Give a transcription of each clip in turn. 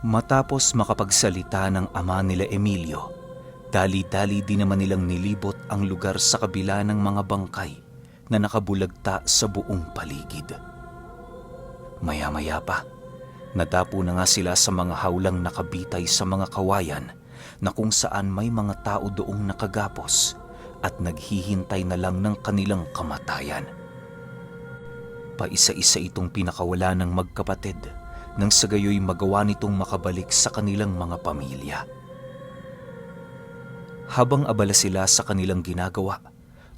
Matapos makapagsalita ng ama nila Emilio, dali-dali din naman nilang nilibot ang lugar sa kabila ng mga bangkay na nakabulagta sa buong paligid. Maya-maya pa, nadapo na nga sila sa mga hawlang nakabitay sa mga kawayan na kung saan may mga tao doong nakagapos at naghihintay na lang ng kanilang kamatayan. Paisa-isa itong pinakawala ng magkapatid nang sa gayo'y magawa nitong makabalik sa kanilang mga pamilya. Habang abala sila sa kanilang ginagawa,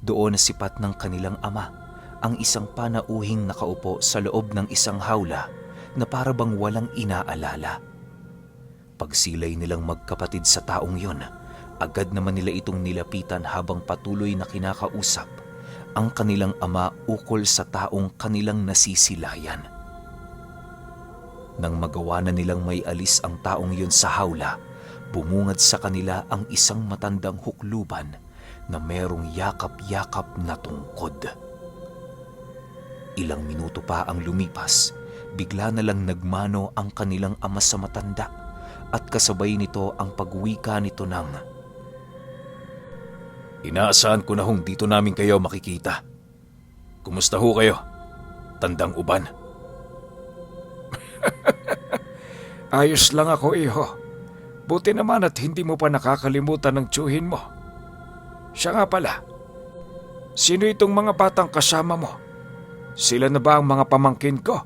doon nasipat ng kanilang ama ang isang panauhing nakaupo sa loob ng isang hawla na para bang walang inaalala. Pagsilay nilang magkapatid sa taong yon, agad naman nila itong nilapitan habang patuloy na kinakausap ang kanilang ama ukol sa taong kanilang nasisilayan. Nang magawa na nilang maialis ang taong yun sa hawla, bumungad sa kanila ang isang matandang hukluban na merong yakap-yakap na tungkod. Ilang minuto pa ang lumipas, bigla na lang nagmano ang kanilang ama sa matanda at kasabay nito ang pagwika nito ng, "Inaasahan ko na hong dito namin kayo makikita. Kumusta ho kayo, Tandang Uban?" Ayos lang ako, iho. Buti naman at hindi mo pa nakakalimutan ng tiyuhin mo. Siya nga pala, sino itong mga batang kasama mo? Sila na ba ang mga pamangkin ko?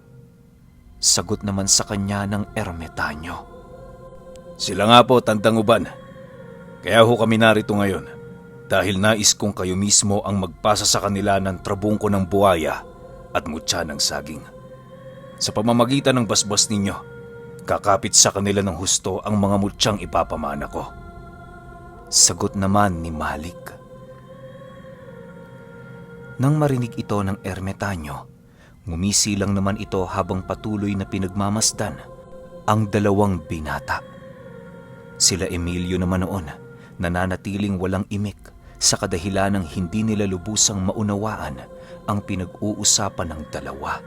Sagot naman sa kanya ng ermitanyo. Sila nga po, Tandang Uban. Kaya ho kami narito ngayon dahil nais kong kayo mismo ang magpasa sa kanila ng trabungko ng buhaya at mutya ng saging. Sa pamamagitan ng basbas ninyo, kakapit sa kanila ng husto ang mga mutyang ipapamana ko. Sagot naman ni Malik. Nang marinig ito ng ermitanyo, ngumisi lang naman ito habang patuloy na pinagmamasdan ang dalawang binata. Sila Emilio naman noon, nananatiling walang imik sa kadahilanang hindi nila lubusang maunawaan ang pinag-uusapan ng dalawa.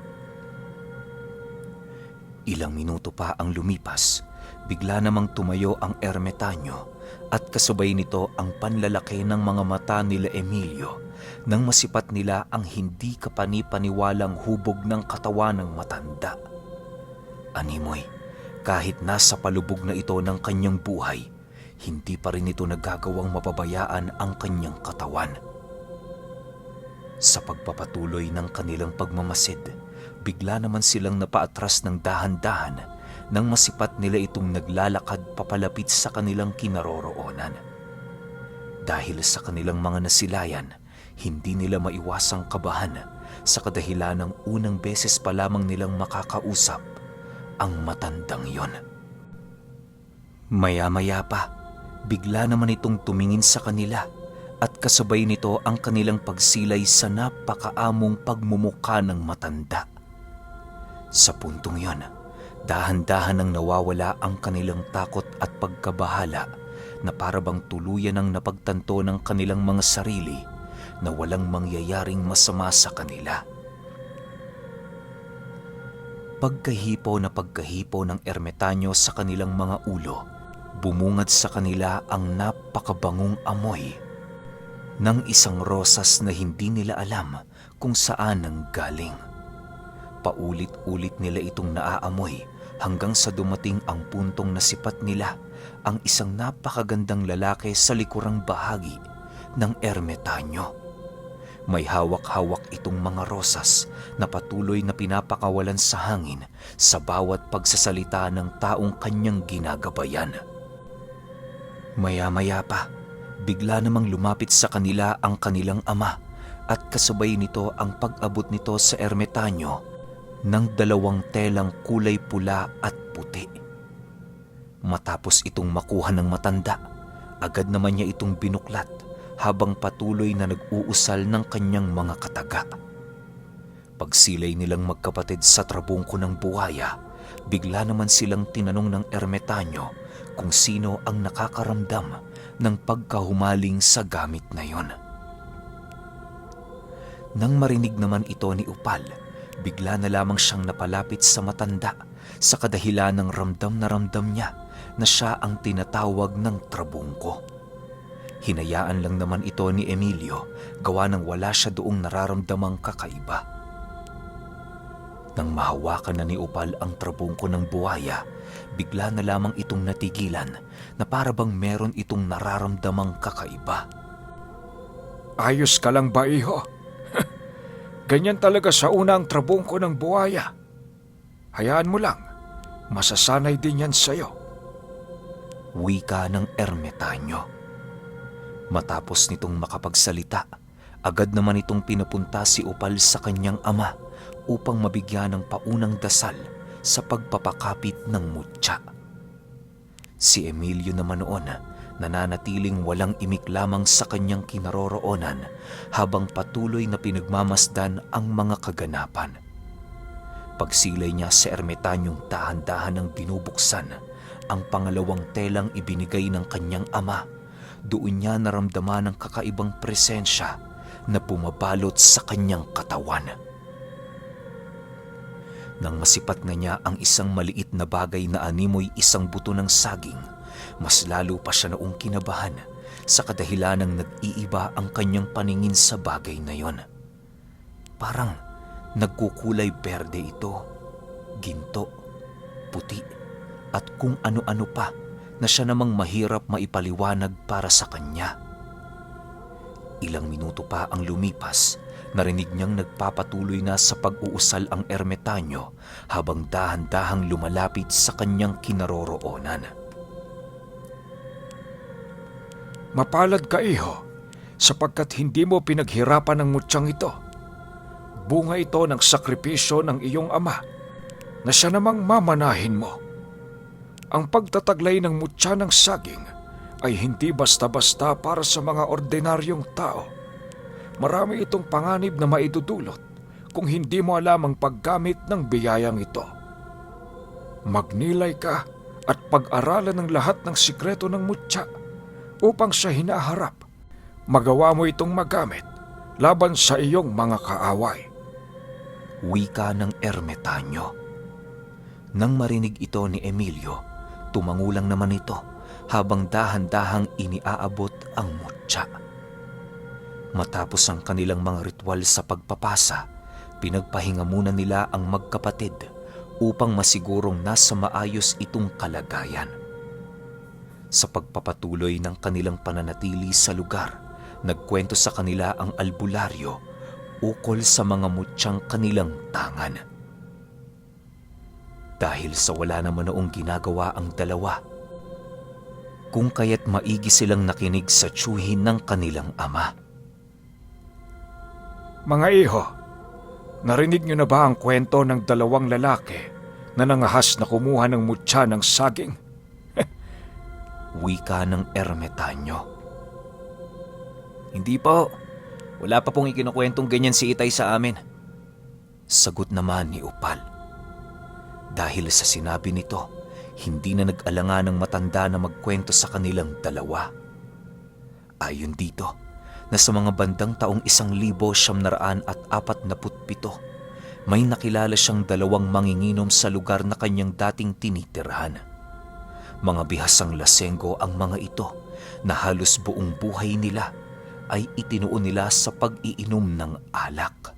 Ilang minuto pa ang lumipas, bigla namang tumayo ang ermitanyo at kasabay nito ang panlalaki ng mga mata nila Emilio nang masipat nila ang hindi kapanipaniwalang hubog ng katawan ng matanda. Animoy, kahit nasa palubog na ito ng kanyang buhay, hindi pa rin ito nagagawang mapabayaan ang kanyang katawan. Sa pagpapatuloy ng kanilang pagmamasid, bigla naman silang napaatras ng dahan-dahan nang masipat nila itong naglalakad papalapit sa kanilang kinaroroonan. Dahil sa kanilang mga nasilayan, hindi nila maiwasang kabahan sa kadahilan ng unang beses pa lamang nilang makakausap ang matandang yon. Maya-maya pa, bigla naman itong tumingin sa kanila at kasabay nito ang kanilang pagsilay sa napakaamong pagmumukha ng matanda. Sa puntong yon, dahan-dahan ang nawawala ang kanilang takot at pagkabahala na parabang tuluyan ang napagtanto ng kanilang mga sarili na walang mangyayaring masama sa kanila. Pagkahipo na pagkahipo ng ermitanyo sa kanilang mga ulo, bumungad sa kanila ang napakabangong amoy ng isang rosas na hindi nila alam kung saan ang galing. Paulit-ulit nila itong naaamoy hanggang sa dumating ang puntong nasipat nila ang isang napakagandang lalaki sa likurang bahagi ng ermitanyo. May hawak-hawak itong mga rosas na patuloy na pinapakawalan sa hangin sa bawat pagsasalita ng taong kanyang ginagabayan. Maya-maya pa, bigla namang lumapit sa kanila ang kanilang ama at kasabay nito ang pag-abot nito sa ermitanyo ng dalawang telang kulay pula at puti. Matapos itong makuha ng matanda, agad naman niya itong binuklat habang patuloy na nag-uusal ng kanyang mga kataga. Pagsilay nilang magkapatid sa trabungko ng buhaya, bigla naman silang tinanong ng ermitanyo kung sino ang nakakaramdam ng pagkahumaling sa gamit na yon. Nang marinig naman ito ni Upal, bigla na lamang siyang napalapit sa matanda sa kadahilan ng ramdam na ramdam niya na siya ang tinatawag ng trabungko. Hinayaan lang naman ito ni Emilio gawa ng wala siya doong nararamdamang kakaiba. Nang mahawakan na ni Upal ang trabungko ng buwaya, bigla na lamang itong natigilan na para bang meron itong nararamdamang kakaiba. Ayos ka lang ba, iho? Ganyan talaga sa una ang trabungko ng buwaya. Hayaan mo lang, masasanay din yan sa'yo. Wika ng ermitanyo. Matapos nitong makapagsalita, agad naman itong pinapunta si Upal sa kanyang ama upang mabigyan ng paunang dasal sa pagpapakapit ng mutya. Si Emilio naman noon, nananatiling walang imik lamang sa kanyang kinaroroonan habang patuloy na pinagmamasdan ang mga kaganapan. Pagsilay niya sa ermitanyong dahan-dahan ang binubuksan ang pangalawang telang ibinigay ng kanyang ama, doon niya naramdaman ang kakaibang presensya na bumabalot sa kanyang katawan. Nang masipat na niya ang isang maliit na bagay na animoy isang buto ng saging, mas lalo pa siya noong kinabahan sa kadahilanang nag-iiba ang kanyang paningin sa bagay na yon. Parang nagkukulay berde ito, ginto, puti, at kung ano-ano pa na siya namang mahirap maipaliwanag para sa kanya. Ilang minuto pa ang lumipas, narinig niyang nagpapatuloy na sa pag-uusal ang ermitanyo habang dahan-dahang lumalapit sa kanyang kinaroroonan. Mapalad ka, iho, sapagkat hindi mo pinaghirapan ang mutyang ito. Bunga ito ng sakripisyo ng iyong ama na siya namang mamanahin mo. Ang pagtataglay ng mutya ng saging ay hindi basta-basta para sa mga ordinaryong tao. Marami itong panganib na maidudulot kung hindi mo alam ang paggamit ng biyayang ito. Magnilay ka at pag-aralan ang lahat ng sikreto ng mutya upang sa hinaharap, magawa mo itong magamit laban sa iyong mga kaaway. Wika ng ermitanyo. Nang marinig ito ni Emilio, tumangulang naman ito habang dahan-dahang iniaabot ang mutya. Matapos ang kanilang mga ritual sa pagpapasa, pinagpahinga muna nila ang magkapatid upang masigurong nasa maayos itong kalagayan. Sa pagpapatuloy ng kanilang pananatili sa lugar, nagkwento sa kanila ang albularyo ukol sa mga mutyang kanilang tangan. Dahil sa wala naman noong ginagawa ang dalawa, kung kaya't maigi silang nakinig sa tiyuhin ng kanilang ama. Mga iho, narinig niyo na ba ang kwento ng dalawang lalaki na nangahas na kumuha ng mutya ng saging? Wika ng ermitanyo. Hindi po. Wala pa pong ikinukwentong ganyan si Itay sa amin. Sagot naman ni Upal. Dahil sa sinabi nito, hindi na nag-alangan ng matanda na magkwento sa kanilang dalawa. Ayon dito, na sa mga bandang taong 1947, may nakilala siyang dalawang manginginom sa lugar na kanyang dating tinitirhan. Mga bihasang lasenggo ang mga ito na halos buong buhay nila ay itinuon nila sa pag-iinom ng alak.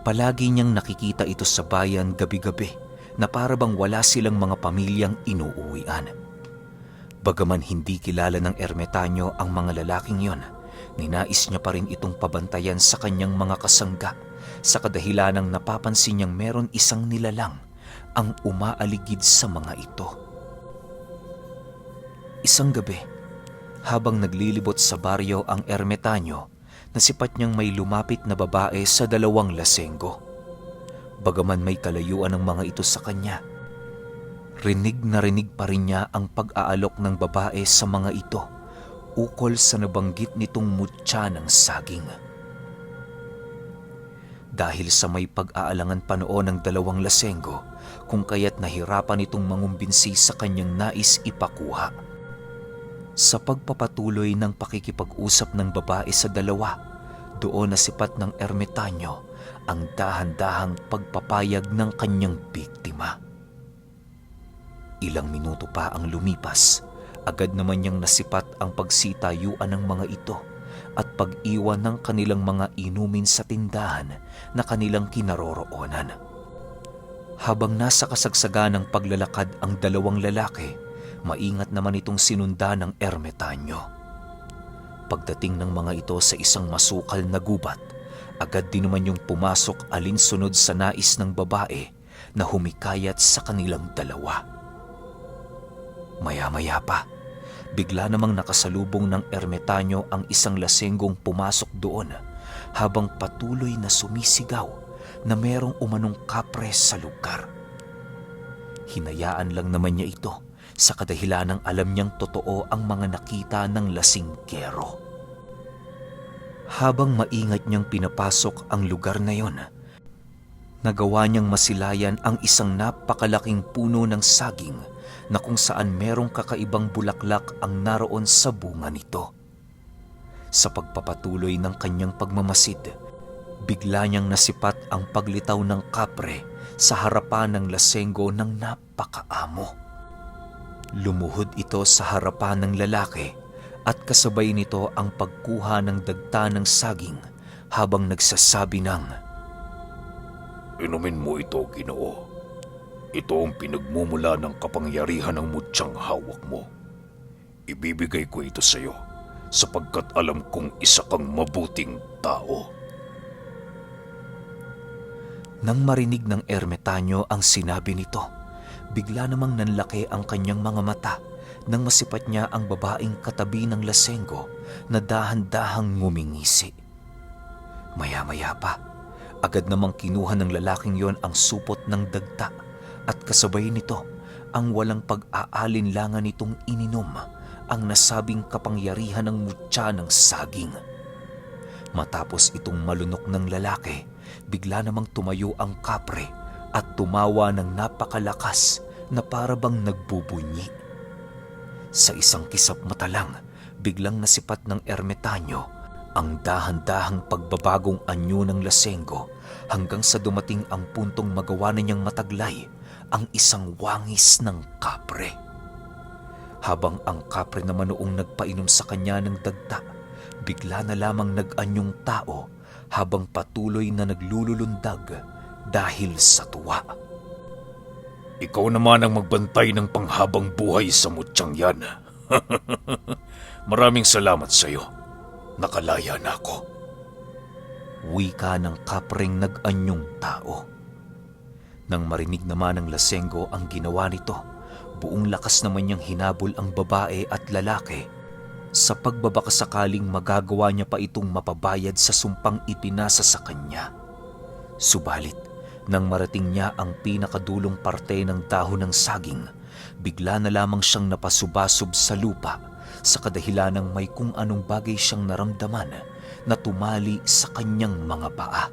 Palagi niyang nakikita ito sa bayan gabi-gabi na para bang wala silang mga pamilyang inuuwian. Bagaman hindi kilala ng ermitanyo ang mga lalaking yon, ninais niya pa rin itong pabantayan sa kanyang mga kasangga sa kadahilanang napapansin niyang meron isang nilalang ang umaaligid sa mga ito. Isang gabi, habang naglilibot sa baryo ang ermitanyo, nasipat niyang may lumapit na babae sa dalawang lasenggo. Bagaman may kalayuan ang mga ito sa kanya, rinig na rinig pa rin niya ang pag-aalok ng babae sa mga ito ukol sa nabanggit nitong mutya ng saging. Dahil sa may pag-aalangan pa noon ng dalawang lasenggo, kung kaya't nahirapan itong mangumbinsi sa kanyang nais ipakuha. Sa pagpapatuloy ng pakikipag-usap ng babae sa dalawa, doon nasipat ng ermitanyo ang dahan-dahang pagpapayag ng kanyang biktima. Ilang minuto pa ang lumipas, agad naman niyang nasipat ang pagsitayuan ng mga ito at pag-iwan ng kanilang mga inumin sa tindahan na kanilang kinaroroonan. Habang nasa kasagsagan ng paglalakad ang dalawang lalaki, maingat naman itong sinundan ng ermitanyo. Pagdating ng mga ito sa isang masukal na gubat, agad din naman yung pumasok alinsunod sa nais ng babae na humikayat sa kanilang dalawa. Maya-maya pa, bigla namang nakasalubong ng ermitanyo ang isang lasenggong pumasok doon habang patuloy na sumisigaw na merong umanong kapre sa lugar. Hinayaan lang naman niya ito sa kadahilanang alam niyang totoo ang mga nakita ng lasinggero. Habang maingat niyang pinapasok ang lugar na yon, nagawa niyang masilayan ang isang napakalaking puno ng saging na kung saan merong kakaibang bulaklak ang naroon sa bunga nito. Sa pagpapatuloy ng kanyang pagmamasid, bigla niyang nasipat ang paglitaw ng kapre sa harapan ng lasenggo ng napakaamo. Lumuhod ito sa harapan ng lalaki at kasabay nito ang pagkuha ng dagta ng saging habang nagsasabi ng, "Inumin mo ito, Ginoo. Ito ang pinagmumula ng kapangyarihan ng mutyang hawak mo. Ibibigay ko ito sa iyo sapagkat alam kong isa kang mabuting tao." Nang marinig ng ermitanyo ang sinabi nito, bigla namang nanlaki ang kanyang mga mata nang masipat niya ang babaeng katabi ng lasenggo na dahan-dahang ngumingisi. Maya-maya pa, agad namang kinuha ng lalaking yon ang supot ng dagta at kasabay nito ang walang pag-aalinlangan nitong ininom ang nasabing kapangyarihan ng mutya ng saging. Matapos itong malunok ng lalaki, bigla namang tumayo ang kapre at tumawa ng napakalakas na para bang nagbubunyi. Sa isang kisap mata lang, biglang nasipat ng ermitanyo ang dahan-dahang pagbabagong anyo ng lasenggo hanggang sa dumating ang puntong magawa na niyang mataglay ang isang wangis ng kapre. Habang ang kapre naman noong nagpainom sa kanya ng dagta, bigla na lamang nag-anyong tao habang patuloy na naglululundag dahil sa tuwa. "Ikaw naman ang magbantay ng panghabang buhay sa mutyang yan. Maraming salamat sa iyo. Nakalaya na ako." Wika ng kapreng nag-anyong tao. Nang marinig naman ng lasenggo ang ginawa nito, buong lakas naman niyang hinabol ang babae at lalaki sa pagbabakasakaling magagawa niya pa itong mapabayad sa sumpang ipinasa sa kanya. Subalit, nang marating niya ang pinakadulong parte ng dahon ng saging, bigla na lamang siyang napasubasob sa lupa sa kadahilanang may kung anong bagay siyang naramdaman na tumali sa kanyang mga paa.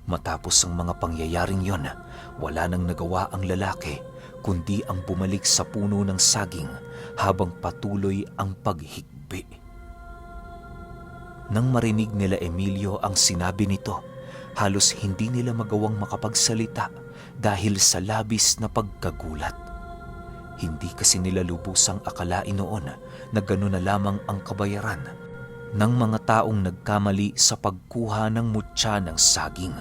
Matapos ang mga pangyayaring yon, wala nang nagawa ang lalaki kundi ang bumalik sa puno ng saging habang patuloy ang paghikbi. Nang marinig nila Emilio ang sinabi nito, halos hindi nila magawang makapagsalita dahil sa labis na pagkagulat. Hindi kasi nila lubusang akalain noon na gano'n na lamang ang kabayaran ng mga taong nagkamali sa pagkuha ng mutya ng saging.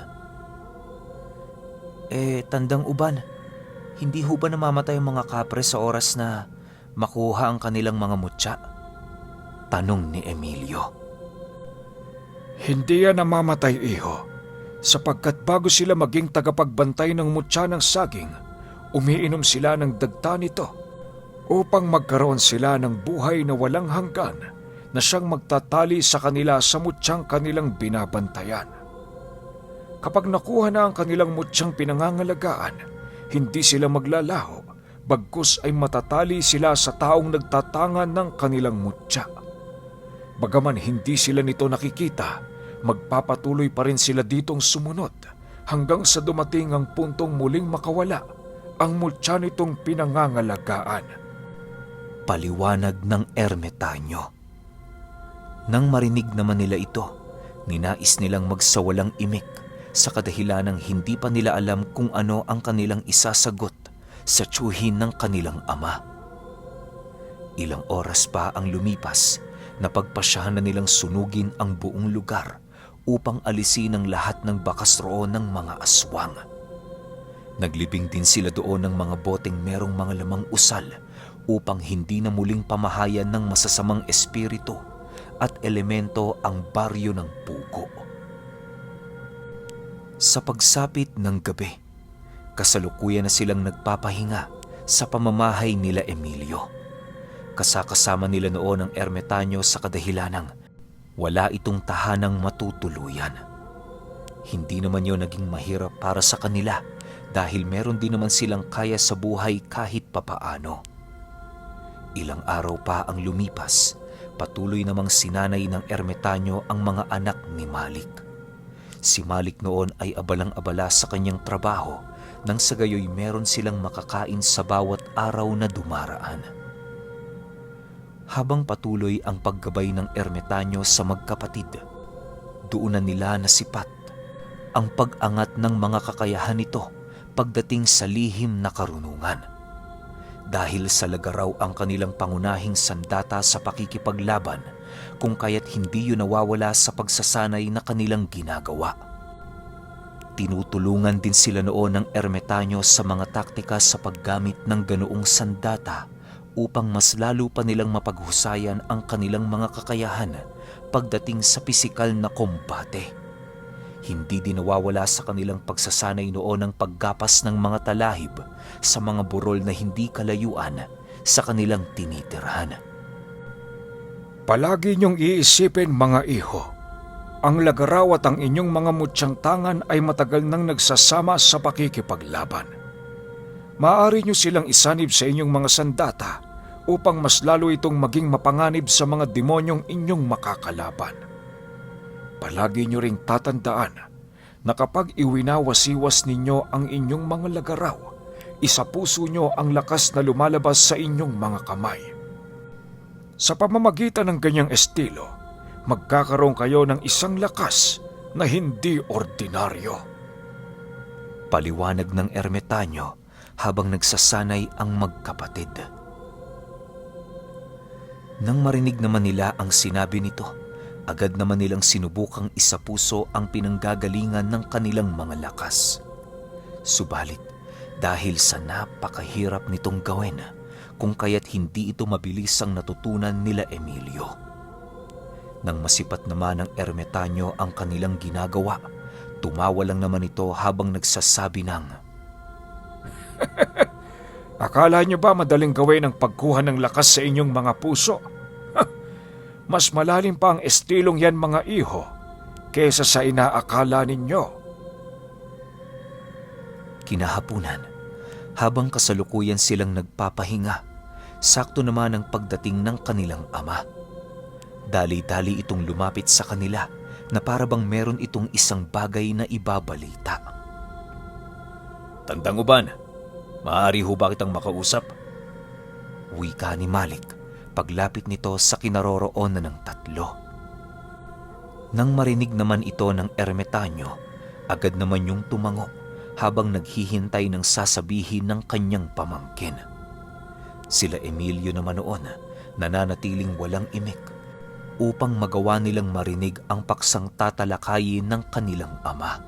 "Eh, Tandang Uban, hindi ho ba namamatay ang mga kapre sa oras na makuha ang kanilang mga mutya?" Tanong ni Emilio. "Hindi yan namamatay, iho, sapagkat bago sila maging tagapagbantay ng mutya ng saging, umiinom sila ng dagta nito upang magkaroon sila ng buhay na walang hanggan na siyang magtatali sa kanila sa mutyang kanilang binabantayan. Kapag nakuha na ang kanilang mutyang pinangangalagaan, hindi sila maglalaho, bagkus ay matatali sila sa taong nagtatangan ng kanilang mutya. Bagaman hindi sila nito nakikita, magpapatuloy pa rin sila ditong sumunod hanggang sa dumating ang puntong muling makawala ang mutya nitong pinangangalagaan." Paliwanag ng ermitanyo. Nang marinig naman nila ito, ninais nilang magsawalang imik sa kadahilanang hindi pa nila alam kung ano ang kanilang isasagot sa tiyuhin ng kanilang ama. Ilang oras pa ang lumipas, napagpasyahan na nilang sunugin ang buong lugar upang alisin ang lahat ng bakas roon ng mga aswang. Naglibing din sila doon ng mga boteng merong mga lamang usal upang hindi na muling pamahayan ng masasamang espiritu at elemento ang baryo ng Pugo. Sa pagsapit ng gabi, kasalukuyan na silang nagpapahinga sa pamamahay nila Emilio. Kasakasama nila noon ang ermitanyo sa kadahilanang wala itong tahanang matutuluyan. Hindi naman yon naging mahirap para sa kanila dahil meron din naman silang kaya sa buhay kahit papaano. Ilang araw pa ang lumipas, patuloy namang sinanay ng ermitanyo ang mga anak ni Malik. Si Malik noon ay abalang-abala sa kanyang trabaho nang sa gayo'y meron silang makakain sa bawat araw na dumaraan. Habang patuloy ang paggabay ng ermitanyo sa magkapatid, doon na nila nasipat ang pag-angat ng mga kakayahan nito pagdating sa lihim na karunungan. Dahil sa lagaraw ang kanilang pangunahing sandata sa pakikipaglaban, kung kaya't hindi yun nawawala sa pagsasanay na kanilang ginagawa. Tinutulungan din sila noon ng ermitanyo sa mga taktika sa paggamit ng ganoong sandata upang mas lalo pa nilang mapaghusayan ang kanilang mga kakayahan pagdating sa pisikal na kombate. Hindi din nawawala sa kanilang pagsasanay noon ang paggapas ng mga talahib sa mga burol na hindi kalayuan sa kanilang tinitirhan. Palagi niyong iisipin, mga iho, ang lagaraw at ang inyong mga mutyang tangan ay matagal nang nagsasama sa pakikipaglaban. Maaari niyo silang isanib sa inyong mga sandata upang mas lalo itong maging mapanganib sa mga demonyong inyong makakalaban. Palagi niyo ring tatandaan na kapag iwinawasiwas ninyo ang inyong mga lagaraw, isapuso niyo ang lakas na lumalabas sa inyong mga kamay. Sa pamamagitan ng ganyang estilo, magkakaroon kayo ng isang lakas na hindi ordinaryo. Paliwanag ng ermitanyo habang nagsasanay ang magkapatid. Nang marinig naman nila ang sinabi nito, agad naman nilang sinubukang isapuso ang pinanggagalingan ng kanilang mga lakas. Subalit, dahil sa napakahirap nitong gawin, kung kaya't hindi ito mabilis ang natutunan nila Emilio. Nang masipat naman ng ermitanyo ang kanilang ginagawa, tumawa lang naman ito habang nagsasabi ng, Akala niyo ba madaling gawin ang pagkuha ng lakas sa inyong mga puso? Mas malalim pa ang estilong yan, mga iho, kesa sa inaakala ninyo. Kinahapunan, habang kasalukuyan silang nagpapahinga, sakto naman ang pagdating ng kanilang ama. Dali-dali itong lumapit sa kanila na para bang meron itong isang bagay na ibabalita. Tandang Uban, maaari ho ba kitang makausap? Wika ni Malik paglapit nito sa kinaroroonan ng tatlo. Nang marinig naman ito ng ermitanyo, agad naman yung tumango habang naghihintay ng sasabihin ng kanyang pamangkin. Sila Emilio naman noon, nananatiling walang imik upang magawa nilang marinig ang paksang tatalakayin ng kanilang ama.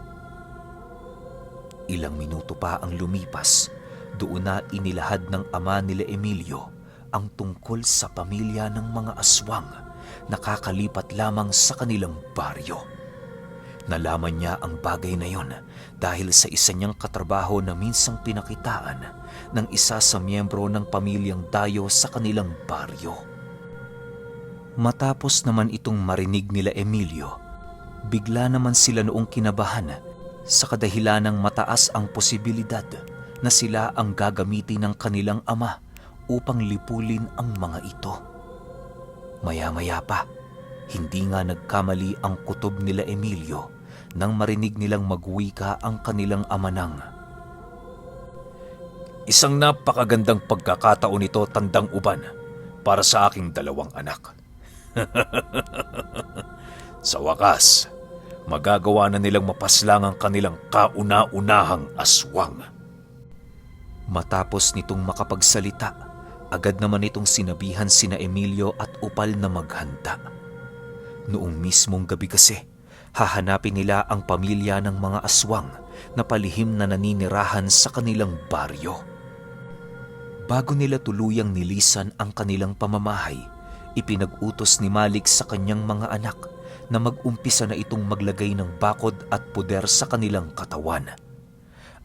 Ilang minuto pa ang lumipas, doon na inilahad ng ama nila Emilio ang tungkol sa pamilya ng mga aswang na kakalipat lamang sa kanilang baryo. Nalaman niya ang bagay na yon dahil sa isa niyang katrabaho na minsang pinakitaan ng isa sa miyembro ng pamilyang dayo sa kanilang baryo. Matapos naman itong marinig nila Emilio, bigla naman sila noong kinabahan sa kadahilanang mataas ang posibilidad na sila ang gagamitin ng kanilang ama upang lipulin ang mga ito. Maya-maya pa, hindi nga nagkamali ang kutob nila Emilio nang marinig nilang magwika ang kanilang ama ng, "Isang napakagandang pagkakataon ito, Tandang Uban, para sa aking dalawang anak. Sa wakas, magagawa na nilang mapaslang ang kanilang kauna-unahang aswang." Matapos nitong makapagsalita, agad naman itong sinabihan sina Emilio at Upal na maghanda. Noong mismong gabi kasi, hahanapin nila ang pamilya ng mga aswang na palihim na naninirahan sa kanilang baryo. Bago nila tuluyang nilisan ang kanilang pamamahay, ipinag-utos ni Malik sa kanyang mga anak na mag-umpisa na itong maglagay ng bakod at puder sa kanilang katawan.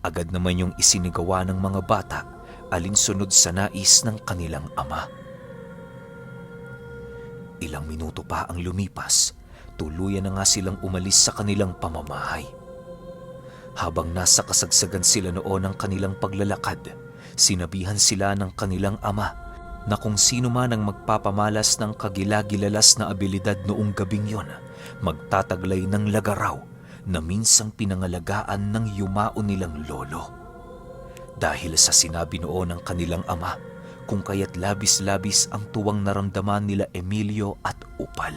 Agad naman yung isinigawa ng mga bata alinsunod sa nais ng kanilang ama. Ilang minuto pa ang lumipas, tuluyan na nga silang umalis sa kanilang pamamahay. Habang nasa kasagsagan sila noon ng kanilang paglalakad, sinabihan sila ng kanilang ama na kung sino man ang magpapamalas ng kagilagilalas na abilidad noong gabing yon, magtataglay ng lagaraw na minsang pinangalagaan ng yumao nilang lolo. Dahil sa sinabi noon ng kanilang ama, kung kaya't labis-labis ang tuwang naramdaman nila Emilio at Upal.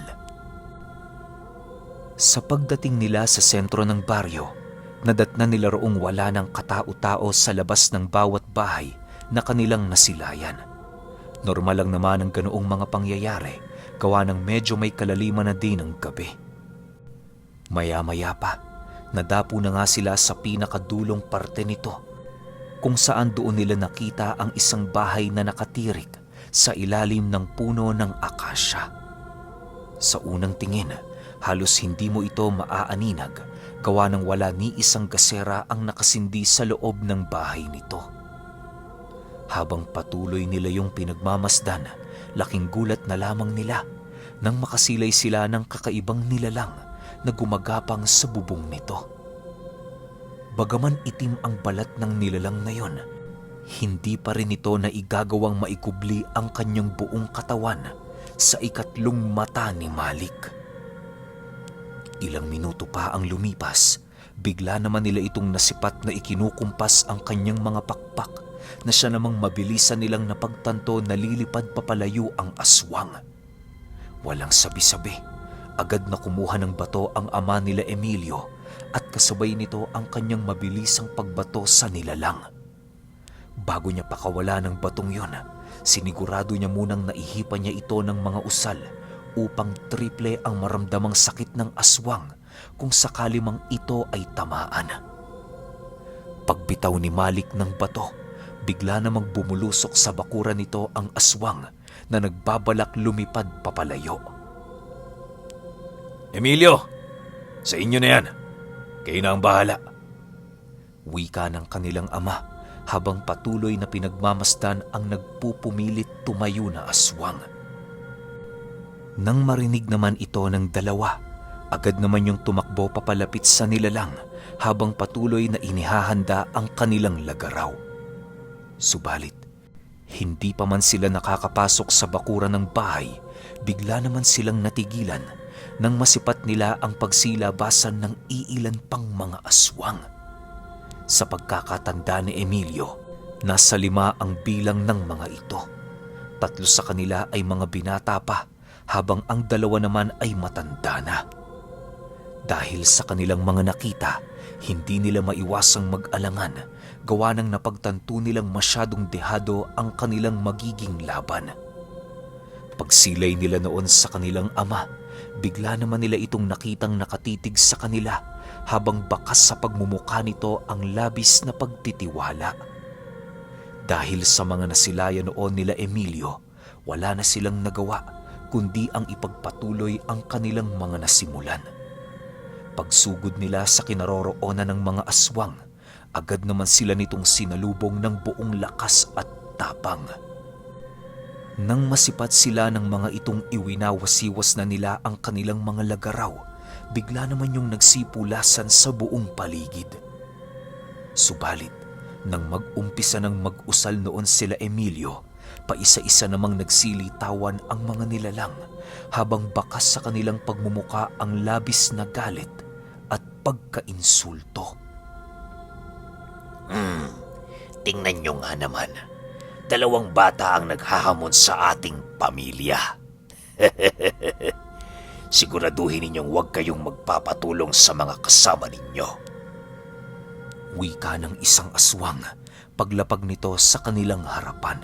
Sa pagdating nila sa sentro ng baryo, nadatna nila roong wala ng katao-tao sa labas ng bawat bahay na kanilang nasilayan. Normal lang naman ang ganoong mga pangyayari, gawa ng medyo may kalaliman na din ang gabi. Maya-maya pa, nadapo na nga sila sa pinakadulong parte nito, kung saan doon nila nakita ang isang bahay na nakatirik sa ilalim ng puno ng akasya. Sa unang tingin, halos hindi mo ito maaaninag gawa ng wala ni isang gasera ang nakasindi sa loob ng bahay nito. Habang patuloy nila yung pinagmamasdan, laking gulat na lamang nila nang makasilay sila ng kakaibang nilalang na gumagapang sa bubong nito. Bagaman itim ang balat ng nilalang na yon, hindi pa rin ito na igagawang maikubli ang kanyang buong katawan sa ikatlong mata ni Malik. Ilang minuto pa ang lumipas, bigla naman nila itong nasipat na ikinukumpas ang kanyang mga pakpak na siya namang mabilisan nilang napagtanto na lilipad papalayo ang aswang. Walang sabi-sabi, agad na kumuha ng bato ang ama nila Emilio at kasabay nito ang kanyang mabilisang pagbato sa nilalang. Bago niya pakawala ng batong yon, sinigurado niya munang naihipan niya ito ng mga usal upang triple ang maramdamang sakit ng aswang kung sakali mang ito ay tamaan. Pagbitaw ni Malik ng bato, bigla namang bumulusok sa bakuran nito ang aswang na nagbabalak lumipad papalayo. "Emilio, sa inyo na yan. Kayo na ang bahala," wika ng kanilang ama habang patuloy na pinagmamasdan ang nagpupumilit tumayo na aswang. Nang marinig naman ito ng dalawa, agad naman yung tumakbo papalapit sa nilalang habang patuloy na inihahanda ang kanilang lagaraw. Subalit, hindi pa man sila nakakapasok sa bakuran ng bahay, bigla naman silang natigilan nang masipat nila ang pagsilabasan ng iilan pang mga aswang. Sa pagkakatanda ni Emilio, nasa 5 ang bilang ng mga ito. 3 sa kanila ay mga binata pa, habang ang 2 naman ay matanda na. Dahil sa kanilang mga nakita, hindi nila maiwasang mag-alangan gawa ng napagtanto nilang masyadong dehado ang kanilang magiging laban. Pagsilay nila noon sa kanilang ama, bigla naman nila itong nakitang nakatitig sa kanila habang bakas sa pagmumukha nito ang labis na pagtitiwala. Dahil sa mga nasilayan noon nila Emilio, wala na silang nagawa kundi ang ipagpatuloy ang kanilang mga nasimulan. Pagsugod nila sa kinaroroonan ng mga aswang, agad naman sila nitong sinalubong ng buong lakas at tapang. Nang masipat sila ng mga itong iwinawasiwas na nila ang kanilang mga lagaraw, bigla naman yung nagsipulasan sa buong paligid. Subalit, nang mag-umpisa ng mag-usal noon sila Emilio, paisa-isa namang nagsilitawan ang mga nilalang habang bakas sa kanilang pagmumuka ang labis na galit at pagkainsulto. "Tingnan nyo nga naman. 2 bata ang naghahamon sa ating pamilya. Siguraduhin ninyong huwag kayong magpapatulong sa mga kasama ninyo," wika ng isang aswang paglapag nito sa kanilang harapan.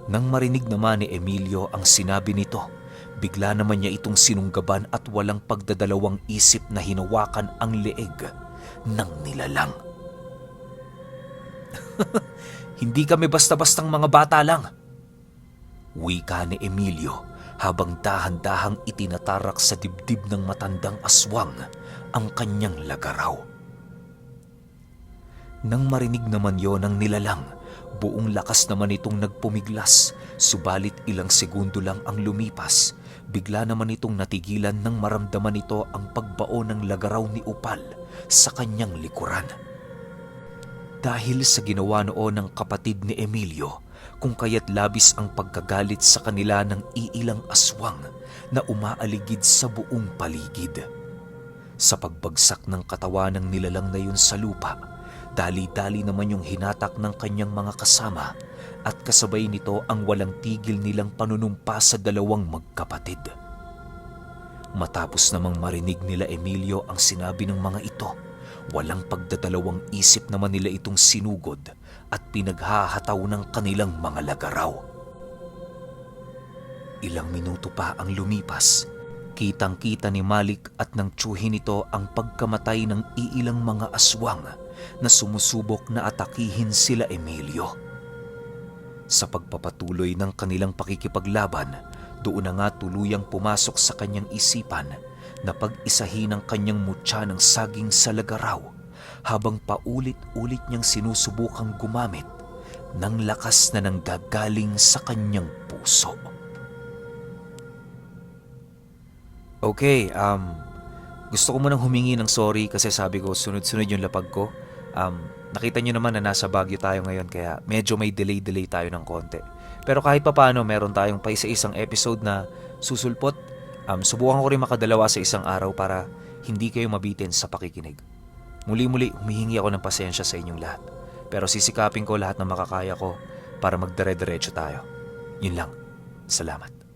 Nang marinig naman ni Emilio ang sinabi nito, bigla naman niya itong sinunggaban at walang pagdadalawang isip na hinawakan ang leeg ng nilalang. "Hindi kami basta-bastang mga bata lang," wika ni Emilio habang dahan-dahang itinatarak sa dibdib ng matandang aswang ang kanyang lagaraw. Nang marinig naman yon ng nilalang, buong lakas naman itong nagpumiglas, subalit ilang segundo lang ang lumipas, bigla naman itong natigilan nang maramdaman nito ang pagbao ng lagaraw ni Upal sa kanyang likuran. Dahil sa ginawa noon ng kapatid ni Emilio, kung kaya't labis ang pagkagalit sa kanila ng iilang aswang na umaaligid sa buong paligid. Sa pagbagsak ng katawan ng nilalang na yun sa lupa, dali-dali naman yung hinatak ng kanyang mga kasama at kasabay nito ang walang tigil nilang panunumpa sa dalawang magkapatid. Matapos namang marinig nila Emilio ang sinabi ng mga ito, walang pagdadalawang isip naman nila itong sinugod at pinaghahataw ng kanilang mga lagaraw. Ilang minuto pa ang lumipas, kitang-kita ni Malik at ng tiyuhin nito ang pagkamatay ng iilang mga aswang na sumusubok na atakihin sila Emilio. Sa pagpapatuloy ng kanilang pakikipaglaban, doon na nga tuluyang pumasok sa kanyang isipan na pag-isahin ang kanyang mutya ng saging sa lagaraw habang paulit-ulit niyang sinusubukang gumamit ng lakas na nanggagaling sa kanyang puso. Okay, gusto ko munang humingi ng sorry kasi sabi ko sunod-sunod yung lapag ko. Nakita nyo naman na nasa Baguio tayo ngayon kaya medyo may delay-delay tayo ng konti. Pero kahit papaano, meron tayong paisa-isang episode na susulpot. Subukan ko rin makadalawa sa isang araw para hindi kayo mabitin sa pakikinig. Muli-muli, humihingi ako ng pasensya sa inyong lahat. Pero sisikapin ko lahat ng makakaya ko para magdire-diretso tayo. Yun lang. Salamat.